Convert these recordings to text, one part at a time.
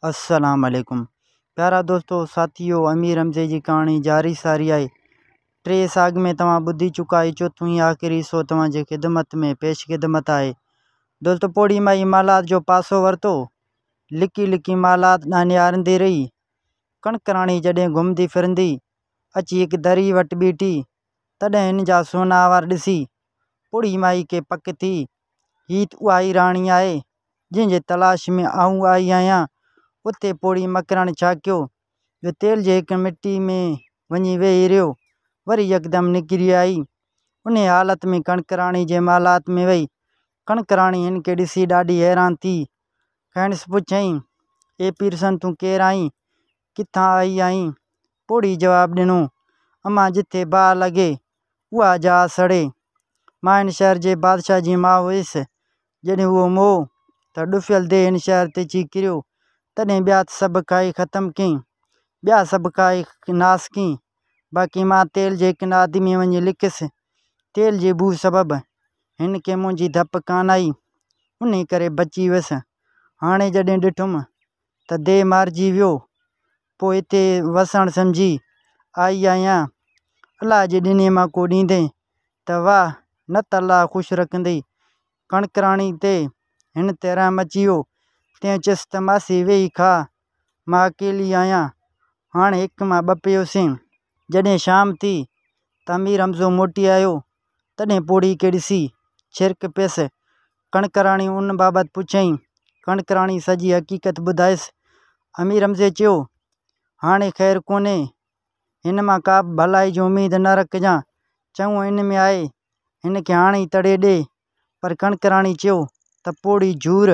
السلام عليڪم پيارا دوستو ساٿيو امير حمزي جي ڪهاڻي جاري ساري آهي ٽي حصا اڳ ۾ توهان ٻڌي چڪا آهيو چوٿون ۽ آخري حصو توهان جي خدمت ۾ پيش خدمت آهي دوستو پوڙهي مائي محلات جو پاسو ورتو لڪي لڪي محلات ڏانهن نهاريندي رهي ڪڻڪ راڻي جڏهن گهمندي ڦرندي اچي هڪ دري وٽ بيٺي تڏهن هن جا سونا وار ڏسي پوڙهي مائي کي پڪ ٿي هي ته اها ئي راڻي آهي جنهن جي تلاش ۾ آئون آئي آهيان. اتي پوڙهي مڪران ڇا ڪيو جو تيل جي هڪ مٽي ۾ وڃي ويهي رهيو. وري يڪدم نڪري آئي. انهيء حالت ۾ ڪڻڪ راڻي جي محلات ۾ وئي. ڪڻڪ راڻي هن کي ڏسي ڏاڍي حيران ٿي. کانئس پڇيائين، اي پيرسن تون ڪير آهين؟ ڪٿان آئي آهين؟ پوڙهي جواب ڏنو، امان جٿي باهه لڳي، اها جاء سڙي. مان هن شهر جي بادشاهه جي ماء هيس. جڏهن اهو مئو ته ڏڦيل ديهه هن شهر تي اچي ڪريو. تڏهن ٻيا ته سڀ کائي ختم ڪيائين. ٻيا سڀ کائي ناس ڪيائين. باقي مان تيل جي هڪ نادي ۾ وڃي لڪيس. تيل جي بوء سبب هن کي منهنجي ڌپ ڪانه آئي. انهي ڪري بچي ويس. هاڻي جڏهن ڏٺم ته ديهه مارجي ويو. پوء هتي وسڻ سمجهي آئي آهيان. الله جي ڏني مان ڪو ڏيندين ته واهه، نه ته الله خوش رکندئي. ڪڻڪ راڻي تي هن تي رحم اچي ويو، تنهن چيس ته ماسي ويهي کاء، مان اڪيلي آهيان. هاڻي هڪ مان ٻه پيوسين. جڏهن شام ٿي ته امير حمزو موٽي آيو، تڏهن پوڙهي کي ڏسي ڇرڪ پيس. ڪڻڪ راڻي ان بابت پڇيائين. ڪڻڪ راڻي سڄي حقيقت ٻڌايس. امير حمزي چيو، هاڻي خير ڪونهي، هن مان ڪا به ڀلائي جي اميد نه رکجان. چڱو ان ۾ آهي، هن کي هاڻي ئي تڙي ڏي. پر ڪڻڪ راڻي چيو ته پوڙهي جهور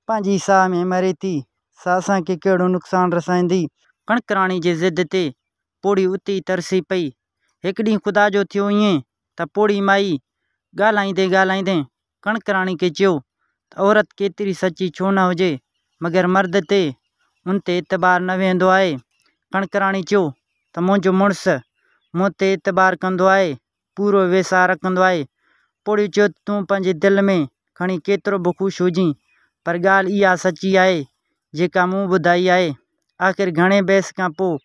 پنهنجي ئي ساهه ۾ مري ٿي، سا اسان کي ڪهڙو نقصان رسائيندي. ڪڻڪ راڻي جي ضد تي پوڙهي اتي ئي ترسي پئي. هڪ ڏينهن خدا جو ٿيو ائين ته پوڙهي مائي ڳالهائيندي ڳالهائيندي ڪڻڪ راڻي کي چيو ته عورت ڪيتري سچي ڇو نه هجي مگر مرد تي ان تي اعتبار نه ويهندو آهي. ڪڻڪ راڻي چيو ته منهنجو مڙس مون تي اعتبار ڪندو آهي، پورو ويساهه رکندو آهي. پوڙهي چيو ته تون پنهنجي دل ۾ کڻي ڪيترو به خوش هجين پر ڳالهه اها سچي آهي جيڪا مون ٻڌائي آهي. آخر گهڻي بحث کان پوء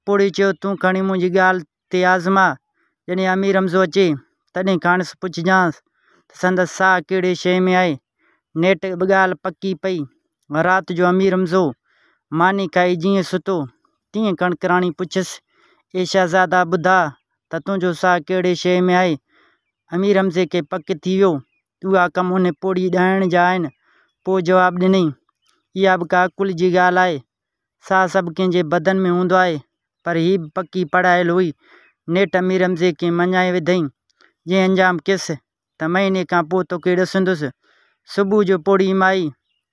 پوڙهي چيو تون کڻي منهنجي ڳالهه تي آزماء، جڏهن امير حمزو اچي، تڏهن کانئس پڇجانس ته سندس ساهه ڪهڙي شيء ۾ آهي. نيٺ ڳالهه پڪي پئي. رات جو امير حمزو ماني کائي جيئن ستو، تيئن ڪڻڪ راڻي پڇيس، اي شهزادا ٻڌاء ته تنهنجو ساهه ڪهڙي شيء ۾ آهي؟ امير حمزي کي پڪ ٿي ويو ته اها ڪم ان پوڙهي ڏائڻ جا آهن. پوء جواب ڏنائين، اها به ڪا عقل جي ڳالهه آهي. ساهه سڀ ڪنهن جي بدن ۾ هوندو آهي، پر هيء به پڪي پڙهايل هئي. نيٺ امير حمزي کي مڃائي وڌائين، جنهن انجام ڪيس ته مهيني کان پوء توکي ڏسندس. صبح جو پوڙهي مائي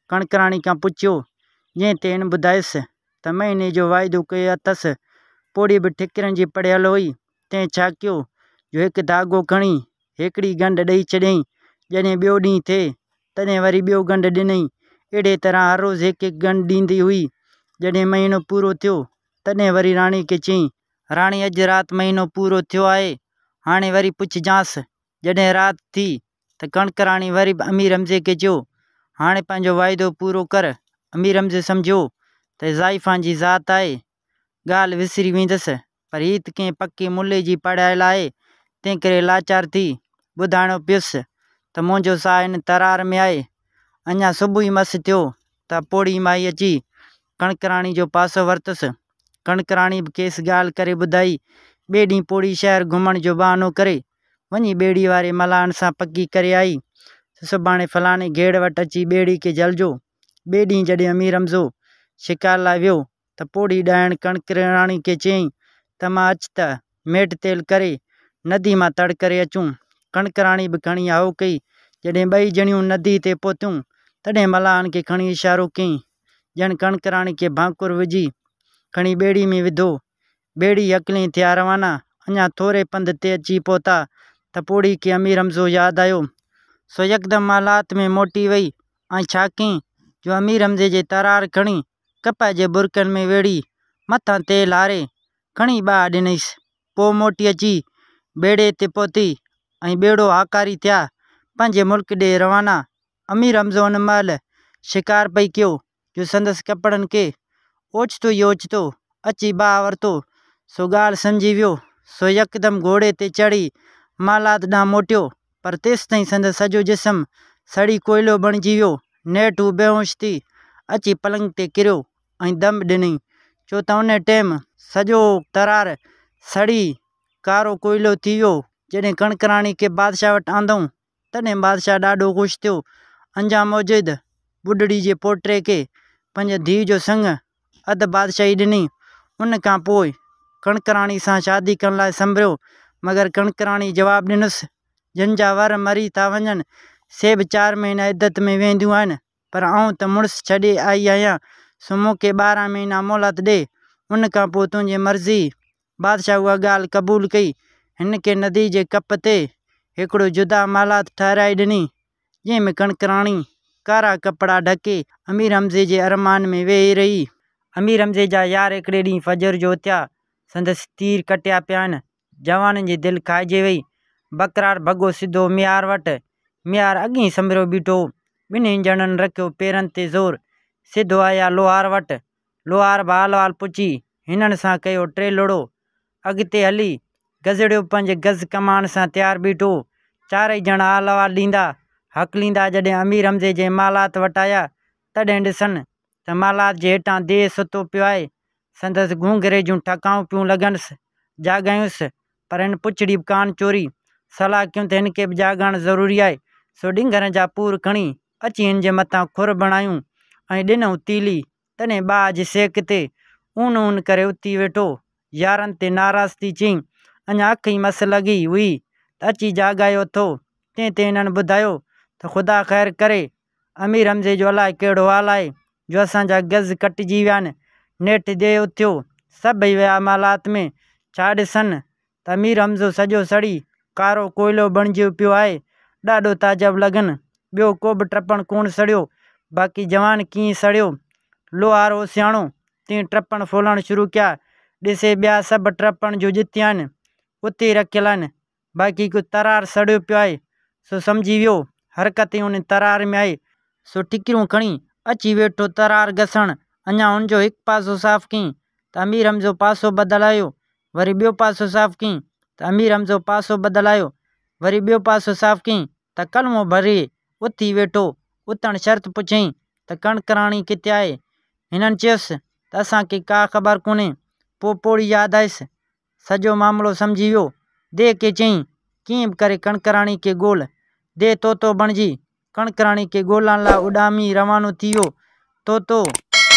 ڪڻڪ راڻي کان پڇيو، جنهن تي هن ٻڌايس ته مهيني جو واعدو ڪيو اٿس. پوڙهي به ٺڪرن جي پڙهيل هئي، تنهن ڇا ڪيو جو هڪ ڌاڳو کڻي هڪڙي ڳنڍ ڏئي ڇڏيائين. جڏهن ٻيو ڏينهن ٿئي، تڏهن وري ٻيو ڳنڍ ڏنائين. اهڙيء طرح هر روز هڪ هڪ ڳنڍ ڏيندي هئي. جڏهن مهينو پورو ٿيو، تڏهن وري راڻي کي چيائين. راڻي اڄ رات مهينو پورو ٿيو آهي، هاڻي وري پڇجانس. جڏهن رات ٿي ته ڪڻڪ راڻي وري به امير حمزي کي چيو، هاڻي پنهنجو واعدو پورو ڪر. امير حمزي سمجهيو ته زائفان جي ذات آهي، ڳالهه وسري ويندس، پر هيء ته ڪنهن پڪي ملي جي پڙهايل آهي، تنهنڪري لاچار ٿي ٻڌائڻو پيس ته منهنجو ساهه هن ترار ۾ آهي. اڃا صبح ئي مس ٿيو ته پوڙهي مائي اچي ڪڻڪ راڻي جو پاسو ورتس. ڪڻڪ راڻي به کيس ڳالهه ڪري ٻڌائي. ٻئي ڏينهن پوڙهي شهر گهمڻ جو بهانو ڪري وڃي ٻيڙي واري ملاحن سان پڪي ڪري آئي ته سڀاڻي فلاڻي گهيڙ وٽ اچي ٻيڙي کي جهلجو. ٻئي ڏينهن جڏهن امير حمزو شڪار لاء ويو ته پوڙهي ڏائڻ ڪڻڪ راڻي کي چيائين ته مان اچ ته ميٽ تيل ڪري ندي مان تڙ ڪري اچون. ڪڻڪ راڻي به کڻي هائو ڪئي. جڏهن ٻئي ڄڻيون ندي تي پهتيون، تڏهن ملاحن کي کڻي اشارو ڪيائين. ڄڻ ڪڻڪ راڻي کي ڀانڪر وجهي کڻي ٻيڙي ۾ وڌو. ٻيڙي هڪلين ٿيا روانا. اڃا ٿوري پنڌ تي اچي پهتا ته پوڙهي کي امير حمزو ياد آيو. سو يڪدم محلات ۾ موٽي وئي ۽ ڇا ڪيائين جو امير حمزي جي ترار کڻي ڪپهه جي برقعن ۾ ويڙهي، مٿان تيل هاري، کڻي ٻاهه ڏنائينس. پوء موٽي اچي ٻيڙي تي پهتي ۽ ٻيڙو هاڪاري ٿيا، پنهنجي ملڪ ڏي روانا. امير حمزو ان مهل شڪار پئي ڪيو، جو سندس ڪپڙن کي اوچتو ئي اوچتو اچي باهه ورتو، سو ڳالهه سمجهي ويو، سو يڪدم گهوڙي تي چڙهي محلات ڏانهن موٽيو، پر تيستائين سندس سڄو جسم سڙي ڪوئلو بڻجي ويو. نيٺ هو بيهوش ٿي اچي پلنگ تي ڪريو ۽ دم ڏنائين، ڇو ته ان ٽيم سڄو ترار سڙي ڪارو ڪوئلو ٿي ويو. جڏهن ڪڻڪ راڻي کي بادشاهه وٽ آندائون، تڏهن بادشاهه ڏاڍو خوش ٿيو. انجام موجب ٻڍڙي جي پوٽي کي پنهنجي ڌيء جو سڱ اڌ بادشاهي ڏني. ان کان پوء ڪڻڪ راڻي سان شادي ڪرڻ لاء سنبريو، مگر ڪڻڪ راڻي جواب ڏنس، جن جا ور مري ٿا وڃن، سي به چار مهينا عدت ۾ ويهنديون آهن، پر آئون ته مڙس ڇڏي آئي آهيان، سو مون کي 12 مهينا مهلت ڏي، ان کان پوء تنهنجي مرضي. بادشاهه اها ڳالهه قبول ڪئي. هن کي نديء جي ڪپ تي هڪڙو جدا محلات ٺهرائي ڏني، جنهن ۾ ڪڻڪ راڻي ڪارا ڪپڙا ڍڪي امير حمزي جي ارمان ۾ ويهي رهي. امير حمزي جا يار هڪڙي ڏينهن فجر جو اٿيا، سندس تير ڪٽيا پيا آهن. جوانن جي دل کائجي وئي. ٻڪرار ڀڳو سڌو ميهار وٽ. ميهار اڳهين سنڀريو بيٺو هو. ٻنهي ڄڻن رکيو پيرن تي زور. سڌو آيا لوهار وٽ. لوهار به حال احوال پڇي هنن سان ڪيو ٽيلڙو. اڳتي هلي گزڙيو پنهنجي گز ڪمان سان تيار بيٺو هو. چارئي ڄڻا حال احوال ڏيندا، هڪليندا جڏهن امير حمزي جي محلات وٽ آيا، تڏهن ڏسن ته محلات جي هيٺان ديهه ستو پيو آهي. سندس گهونگهري جون ٺڪائون پيون لڳنس. جاڳايونس، پر هن پڇڙي به ڪانه چوري. صلاح ڪيون ته هن کي به جاڳائڻ ضروري آهي، سو ڏنگرن جا پور کڻي اچي هن جي مٿان کر بڻايون ۽ ڏنئون تيلي. تڏهن باهه جي سيڪ تي اون اون ڪري اٿي ويٺو. يارن تي ناراض ٿي چيائين، اڃا اک ئي مس لڳي هئي ته اچي جاڳايو اٿو. تنهن تي هنن ٻڌايو ته خدا خير ڪري، امير حمزي جو الائي ڪهڙو حال آهي جو اسان جا گز ڪٽجي ويا آهن. نيٺ ديهه اٿيو. سڀئي ويا محلات ۾. ڇا ڏسن ته امير حمزو سڄو سڙي ڪارو ڪوئلو بڻجيو پيو آهي. ڏاڍو تعجب لڳن. ٻيو ڪوبه ٽپڻ ڪونه سڙيو، باقي جوان ڪيئن سڙيو. لوهار هو سياڻو، تنهن ٽپڻ ڦولڻ شروع ڪيا. ڏسي ٻيا سڀ ٽپڻ جو ڄتيا آهن، اتي ئي رکيل آهن. باقي هڪ ترار سڙيو پيو آهي، سو سمجهي ويو، حرڪت ئي ان ترار ۾ آهي. سو ٺڪريون کڻي اچي ويٺو ترار گسڻ. اڃا هن جو هڪ پاسو صاف ڪيائين ته امير حمزو پاسو بدلايو، وري ٻيو پاسو صاف ڪيائين ته امير حمزو پاسو بدلايو، وري ٻيو پاسو صاف ڪيائين ته ڪلمو ڀري اٿي ويٺو. اٿڻ شرط پڇيائين ته ڪڻڪ راڻي ڪٿي آهي؟ هنن چيس ته اسان کي ڪا خبر ڪونهي. پوء پوڙهي ياد آيس سڄو معاملو سمجهي ويو. ديهه کي چيائين، ڪيئن به ڪري ڪڻڪ راڻي کي ڳول. ديهه طوطو بڻجي ڪڻڪ راڻي کي ڳولڻ لاء اڏامي روانو ٿي ويو. طوطو،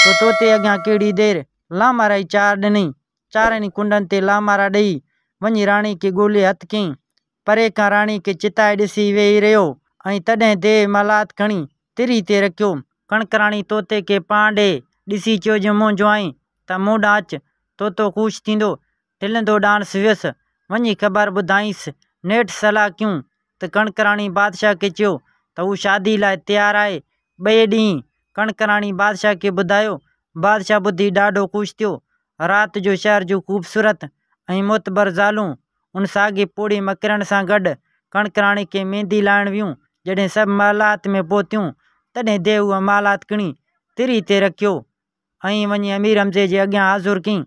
سو طوطي اڳيان ڪهڙي دير، لامارا ئي چار ڏنائين. چارن ئي ڪنڊن تي لامارا ڏيئي، وڃي راڻي کي ڳولي هٿ ڪيائين. پري کان راڻي کي چتائي ڏسي ويهي رهيو ۽ تڏهن ديهه محلات کڻي تري تي رکيو. ڪڻڪ راڻي طوطي کي پاڻ ڏي ڏسي چيو جي منهنجو آهين ته مون ڏانهن اچ. طوطو خوش ٿيندو ٽلندو ڏانهنس ويس. وڃي خبر ٻڌائينس. نيٺ صلاح ڪيون ته ڪڻڪ راڻي بادشاهه کي چيو ته هو شادي لاء تيار آهي. ٻئي ڏينهن ڪڻڪ راڻي بادشاهه کي ٻڌايو. بادشاهه ٻڌي ڏاڍو خوش ٿيو. رات جو شهر جون خوبصورت ۽ معتبر زالون ان ساڳي پوڙهي مڪرڻ سان گڏ ڪڻڪ راڻي کي ميندي لائڻ ويون. جڏهن سڀ محلات ۾ پهتيون، تڏهن ديو اها محلات کڻي تري تي رکيو ۽ وڃي امير حمزي جي اڳيان حاضر ڪيائين.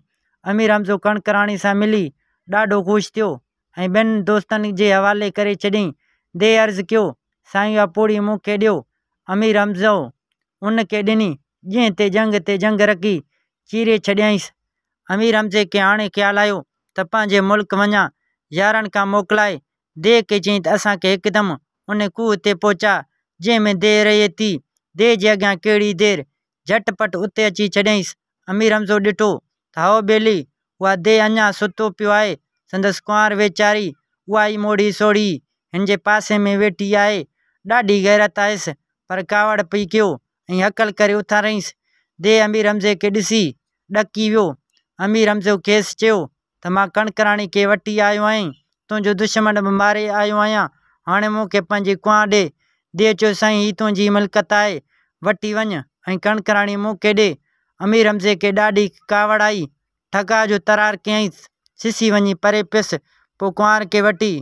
امير حمزو ڪڻڪ راڻي سان ملي ڏاڍو خوش ٿيو ۽ ٻين دوستن جي حوالي ڪري ڇڏيائين. ديو عرض ڪيو، سائين اها پوڙهي مون کي ڏيو. امير حمزو ان کي ڏني، جنهن تي ڄنگهه تي ڄنگهه رکي چيري ڇڏيائينس. امير حمزي کي هاڻي خيال آيو ته پنهنجي ملڪ وڃان. يارن کان موڪلائي ديهه کي چيائين ته اسان کي هڪدم ان کوهه تي پهچاء، جنهن ۾ ديهه رهي ٿي. ديهه جي اڳيان ڪهڙي دير، جهٽ پٽ اتي اچي ڇڏيائينس. امير حمزو ڏٺو ته هائو ٻيلي، اها ديهه اڃا ستو پيو آهي. سندس ڪنوار ويچاري اها ئي موڙهي سوڙهي هن جي پاسي ۾ ويٺي آهي. ڏاڍي غيرت آيس، پر ڪاوڙ پئي ڪيو ۽ هڪل ڪري اٿاريائينس. ديهه امير حمزي کي ڏسي ڏڪي ويو. امير حمزو کيس چيو ته مان ڪڻڪ راڻي کي وٺي آيو آهيان، تنهنجو دشمن به ماري آيو آهيان، هاڻي مون کي پنهنجي ڪنوار ڏي. ديهه چيو سائين هي تنهنجي ملڪيت آهي، وٺي وڃ ۽ ڪڻڪ راڻي مون کي ڏي. امير حمزي کي ڏاڍي ڪاوڙ آئي، ٺڪاء جو ترار ڪيائينس، سسي وڃي پري پيس، پوء ڪنوار کي وٺي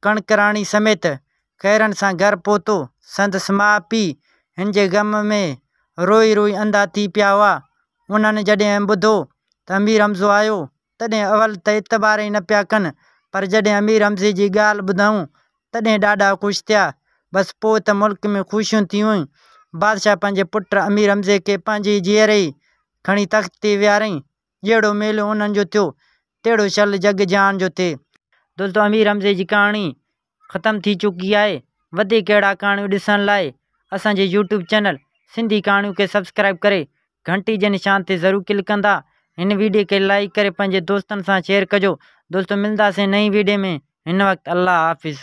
ڪڻڪ راڻي سميت خيرن سان گهر پهتو. سندس ماء پيء هن جي غم ۾ روئي روئي انڌا ٿي پيا هئا. انهن جڏهن ٻڌو ته امير حمزو آيو، تڏهن اول ته اعتبار ئي نه پيا ڪن، پر جڏهن امير حمزي جي ڳالهه ٻڌائون، تڏهن ڏاڍا خوش ٿيا. بس پوء ته ملڪ ۾ خوشيون ٿيون. بادشاهه پنهنجي پٽ امير حمزي کي پنهنجي جيئري ئي کڻي تخت تي ويهاريائين. جهڙو ميلو انهن جو ٿيو، تهڙو شل جڳ جهان جو ٿئي. دوستو امير حمزي جي ڪهاڻي ختم ٿي چڪي آهي. وڌيڪ اهڙا ڪهاڻيون ڏسڻ لاء اسان جي يوٽيوب چينل سنڌي ڪهاڻيون کي سبسڪرائيب ڪري گهنٽي جي نشان تي ضرور ڪلڪ ڪندا. هن ويڊيو کي لائيڪ ڪري پنهنجي دوستن سان شيئر ڪجو. دوستو ملنداسين نئين ويڊيو ۾ هن وقت الله حافظ.